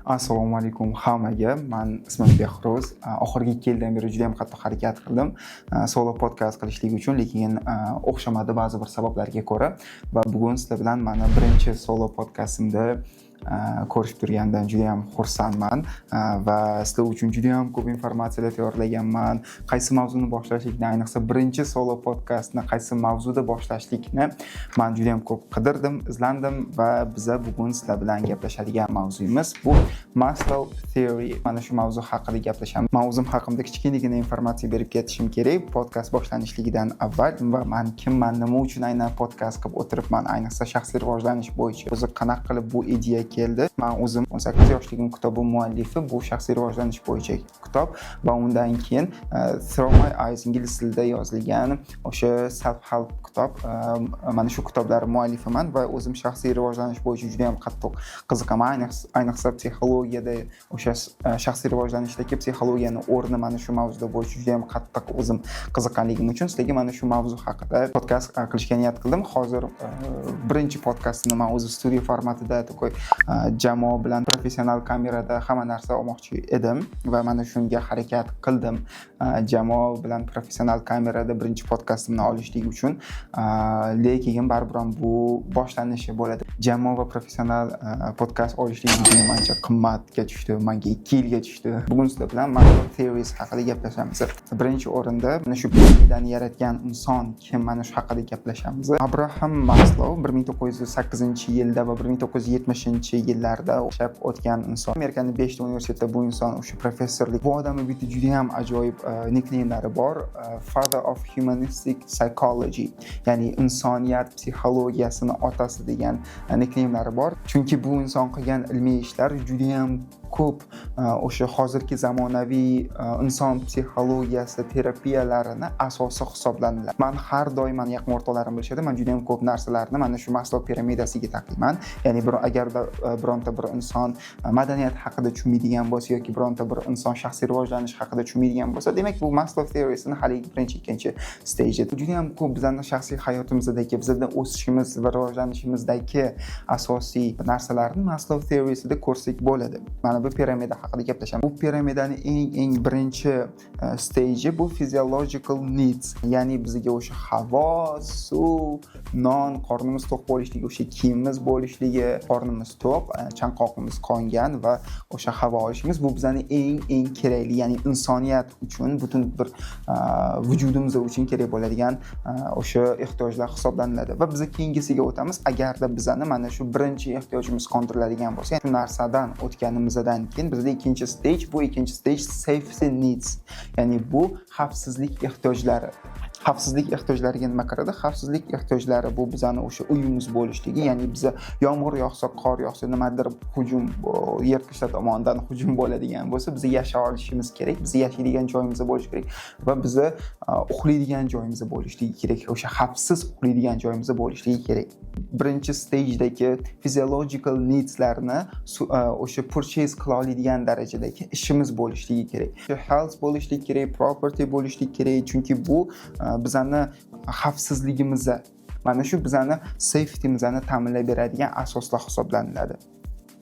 Assalomu alaykum hammaga. Man ismim Behruz. Oxirgi 2 yildan beri juda ham qattiq harakat qildim solo podkast qilishlik uchun, lekin o'xshamadi ba'zi bir sabablarga ko'ra. Va bugun sizlar bilan mani birinchi solo podkastimda ko'rishib turgandan juda ham xursandman va sizlar uchun juda ham ko'p informatsiyalar tayyorlaganman. Qaysi mavzuni boshlashlikni, ayniqsa birinchi solo podkastni qaysi mavzuda boshlashlikni man juda ham ko'p qidirdim, izlandim va biza bugun sizlar bilan gaplashadigan mavzuyimiz bu Maslow theory. Mana shu mavzu haqida gaplashamiz. Man o'zim haqimda kichkinagina informatsiya berib ketishim kerak podkast boshlanishligidan avval va man kimman, nima uchun aynan podkast qilib o'tiribman, ayniqsa shaxsiy rivojlanish bo'yicha, o'zi qanaqa qilib bu ideya keldi. Man o'zim 18 yoshligim kitobi muallifi, bu shaxsiy rivojlanish bo'yicha kitob va undan keyin Through My Eyes, ingliz tilida yozilgan o'sha self help kitob, mana shu kitoblar muallifiman va o'zim shaxsiy rivojlanish bo'yicha juda ham qattiq qiziqaman, ayniqsa psixologiyada, o'sha shaxsiy rivojlanishdagi psixologiyani o'rni, mana shu mavzuda bo'yicha juda ham qattiq o'zim qiziqqanligim uchun sizlarga mana shu mavzu haqida podkast qilishga niyat qildim. Hozir birinchi podkastini man o'zi studiya formatida, такой jamoa bilan, professional kamerada hamma narsa olmoqchi edim va mana shunga harakat qildim, jamoa bilan professional kamerada birinchi podkastimni olishlik uchun, lekin baribir ham bu boshlanishi bo'ladi. Jamoa va professional podkast olishlik juda ancha qimmatga tushdi manga, 2 yilga tushdi. Bugun sizlar bilan Maslow theories haqida gaplashamiz. Birinchi o'rinda mana shu piramidani yaratgan inson kim, mana shu haqida gaplashamiz. Abraham Maslow 1908-yilda va 1970-yillarda yashab o'tgan inson. Amerikani beshta universitetda bu inson o'sha professorlik. Bu odamni bitta juda ham ajoyib nicknamelari bor: Father of Humanistic Psychology, ya'ni insoniyat psixologiyasini otasi degan nicknamelari bor, chunki bu inson qilgan ilmiy ishlar judayam ko'p o'sha hozirgi zamonaviy inson psixologiyasi terapiyalarini asosi hisoblaniladi. Man har doim, mani yaqin o'rtoqlarim bilishadi, man juda yam ko'p narsalarni mana shu Maslow piramidasiga taqiyman. Ya'ni bir agarda bironta bir inson madaniyat haqida tushunmaydigan bo'lsa yoki bironta bir inson shaxsiy rivojlanish haqida tushunmaydigan bo'lsa, demak, bu Maslow theory'sini haligi birinchi, ikkinchi stage juda yam ko'p bizani shaxsiy hayotimizdagi, bizani o'sishimiz va rivojlanishimizdagi asosiy narsalarni Maslow theory'sida ko'rsak bo'ladi. Mana bu piramida haqida gaplashamiz. Bu piramidani eng eng birinchi stage bu physiological needs, ya'ni bizga o'sha havo, suv, non, qornimiz to'q bo'lishligi, o'sha kiyimimiz bo'lishligi, qornimiz to'q, chanqoqimiz qongan va o'sha havo olishimiz, bu bizani eng eng kerakli, ya'ni insoniyat uchun, butun bir vujudimiz uchun kerak bo'ladigan o'sha ehtiyojlar hisoblaniladi. Va biz keyingisiga o'tamiz. Agarda bizani mana shu birinchi ehtiyojimiz qondiriladigan bo'lsa, shu narsadan o'tganimizdan keyin bizda ikkinchi stage, bu ikkinchi stage safety needs, ya'ni bu xavfsizlik ehtiyojlari. Xavfsizlik ehtiyojlariga nima kiradi? Xavfsizlik ehtiyojlari bu bizani o'sha uyimiz bo'lishligi, ya'ni biza yomg'ir yog'sa, qor yog'sa, nimadir hujum, yirtqichlar tomonidan hujum bo'ladigan bo'lsa, biz yashay olishimiz kerak, biz yashaydigan joyimiz bo'lishi kerak va biza uxlaydigan joyimiz bo'lishligi kerak, o'sha xavfsiz uxlaydigan joyimiz bo'lishligi kerak. Birinchi stagedagi physiological needslarni o'sha purchase qila oladigan darajadagi ishimiz bo'lishligi kerak, health bo'lishligi kerak, property bo'lishligi kerak, chunki bu bizani xavfsizligimizni, mana shu bizani safetymizni ta'minlab beradigan asoslar hisoblaniladi.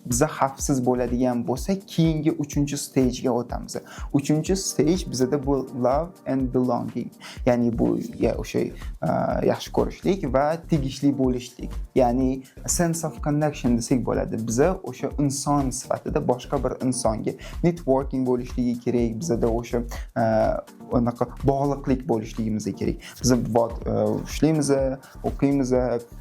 Biza xavfsiz bo'ladigan bo'lsa, keyingi uchinchi stagega o'tamiz. Uchinchi stage bizada bu love and belonging, ya'ni bu ya o'sha yaxshi ko'rishlik va tegishli bo'lishlik, ya'ni sense of connection desak bo'ladi. Biza o'sha inson sifatida boshqa bir insonga networking bo'lishligi kerak, bizada o'sha unaqa bog'liqlik bo'lishligimiz kerak. Biz вот ishlaymiz, o'qiymiz,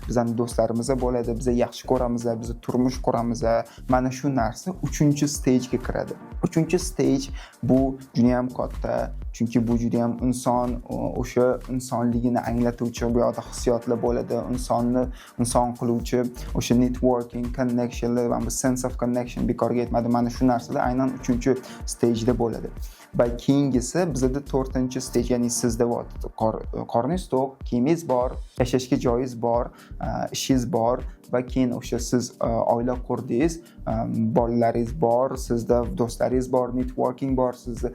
bizani do'stlarimiz bo'ladi, biza yaxshi ko'ramiz, biz turmush quramiz. Mana shu narsa uchinchi stagega kiradi. Uchinchi stage bu judayam katta, chunki bu judayam inson o'sha insonligini anglatuvchi, bu yoqda hissiyotlar bo'ladi, insonni inson qiluvchi o'sha networking, connectionlar va bu sense of connection bekorga aytmadi. Mana shu narsalar aynan uchinchi stageda bo'ladi. Va keyingisi bizada to'rtinchi stage, ya'ni sizda вот qorningiz to'q, kiyimingiz bor, yashashga joyingiz bor, ishingiz bor va keyin o'sha siz oila qurdingiz, bolalaringiz bor, sizda do'stlaringiz bor, networking bor sizni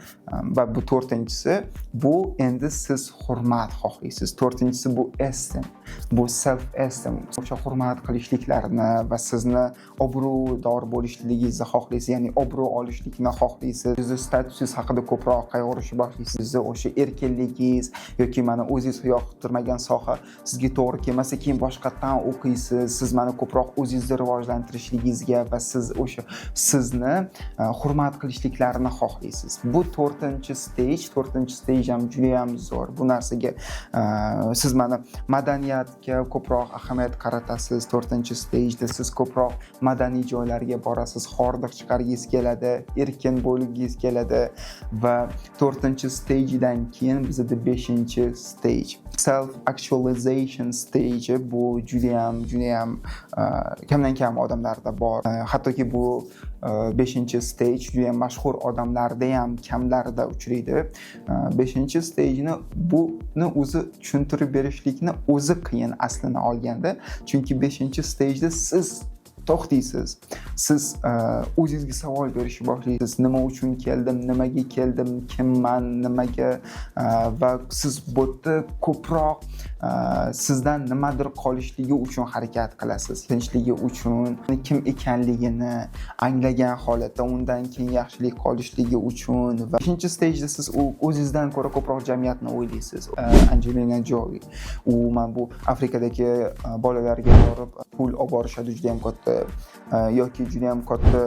va bu to'rtinchi To'rtinchisi bu endi siz hurmat xohlaysiz. To'rtinchisi bu esteem, bu self esteem, o'sha hurmat qilishliklarini va sizni obro'dor bo'lishligingizni xohlaysiz, ya'ni obro' olishlikni xohlaysiz. Sizni statusingiz haqida ko'proq qayg'urishni boshlaysiz. Sizni o'sha erkinligingiz yoki mana o'zingiz yoqtirmagan soha sizga to'g'ri kelmasa, keyin boshqatdan o'qiysiz. Siz mana ko'proq o'zingizni rivojlantirishligingizga va siz o'sha sizni hurmat qilishliklarini xohlaysiz. Bu to'rtinchi stage. To'rtinchi stage ham judayam zo'r. Bu narsaga siz mana madaniyatga ko'proq ahamiyat qaratasiz. To'rtinchi stageda siz ko'proq madaniy joylarga borasiz, hordiq chiqargingiz keladi, erkin bo'lgingiz keladi. Va to'rtinchi stagedan keyin bizada beshinchi stage, self actualization stage. Bu judayam kamdan kam odamlarda bor. Hattoki bu beshinchi stage judayam mashhur odamlarda ham kamlarida uchraydi. Beshinchi stageni, buni o'zi tushuntirib berishlikni o'zi qiyin aslini olganda, chunki beshinchi stageda siz to'xtaysiz, siz o'zingizga savol berishni boshlaysiz: nima uchun keldim, nimaga keldim, kimman, nimaga? Va siz bu yerda ko'proq sizdan nimadir qolishligi uchun harakat qilasiz, tinchligi uchun, kim ekanligini anglagan holatda undan keyin yaxshilik qolishligi uchun. Va beshinchi stageda siz u o'zingizdan ko'ra ko'proq jamiyatni o'ylaysiz. Anjelina Joli, u mana bu Afrikadagi bolalarga borib pul olib borishadi judayam katta yoki judayam katta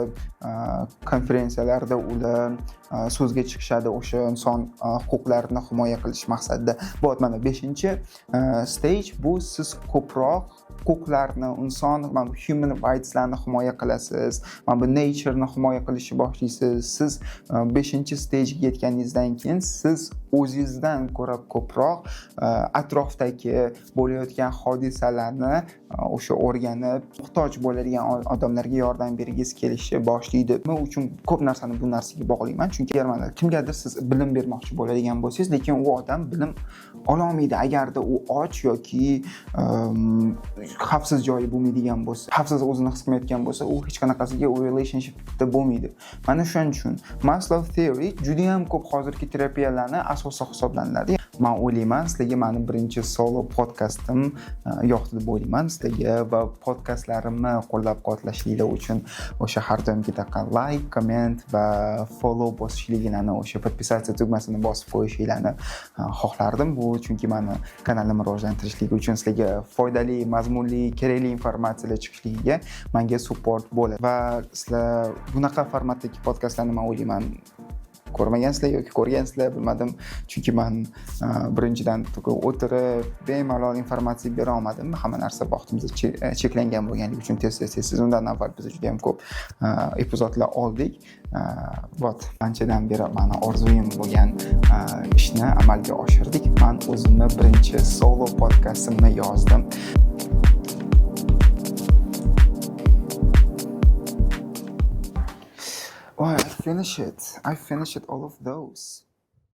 konferensiyalarda ular so'zga chiqishadi o'sha inson huquqlarini himoya qilish maqsadida. Вот mana beshinchi stage, bu siz ko'proq huquqlarni, inson, mana bu human rightslarni himoya qilasiz, mana bu natureni himoya qilishni boshlaysiz. Siz beshinchi stagega yetganingizdan keyin siz o'zingizdan ko'ra ko'proq atrofdagi bo'layotgan hodisalarni o'sha o'rganib, muhtoj bo'ladigan odamlarga yordam bergingiz kelishi boshlaydi. Nima uchun ko'p narsani bu narsaga bog'layman? Chunki agar mana kimgadir siz bilim bermoqchi bo'ladigan bo'lsangiz, lekin u odam bilim ololmaydi, agarda u och yoki xavfsiz joyi bo'lmaydigan bo'lsa, xavfsiz o'zini his qilmayotgan bo'lsa, u hech qanaqasiga u relationshipda bo'lmaydi. Mana shuning uchun Maslow theory judayam ko'p hozirgi terapiyalarni asosi hisoblaniladi. Man o'ylayman, sizlarga mani birinchi solo podkastim yoqdi deb o'ylayman sizlarga. Va podkastlarimni qo'llab quvvatlashinglar uchun o'sha har doimgidaqa like, comment va follow bosishliginglarni, o'sha подписаться tugmasini bosib qo'yishinglarni xohlardim. Bu chunki mani kanalimni rivojlantirishligi uchun, sizlarga foydali, mazmunli, kerakli informatsiyalar chiqishligiga manga support bo'ladi. Va sizlar bunaqa formatdagi podkastlarni, man o'ylayman, ko'rmagansizlar yoki ko'rgansizlar, bilmadim, chunki man birinchidan o'tirib bemalol informatsiya bera olmadim. Hamma narsa vaqtimiz cheklangan bo'lganligi uchun tez tez tez tez. Undan avval biz juda yam ko'p epizodlar oldik. Вот, anchadan beri mani orzuyim bo'lgan ishni amalga oshirdik. Man o'zimni birinchi solo podkastimni yozdim. Oh, I finished it. I finished all of those.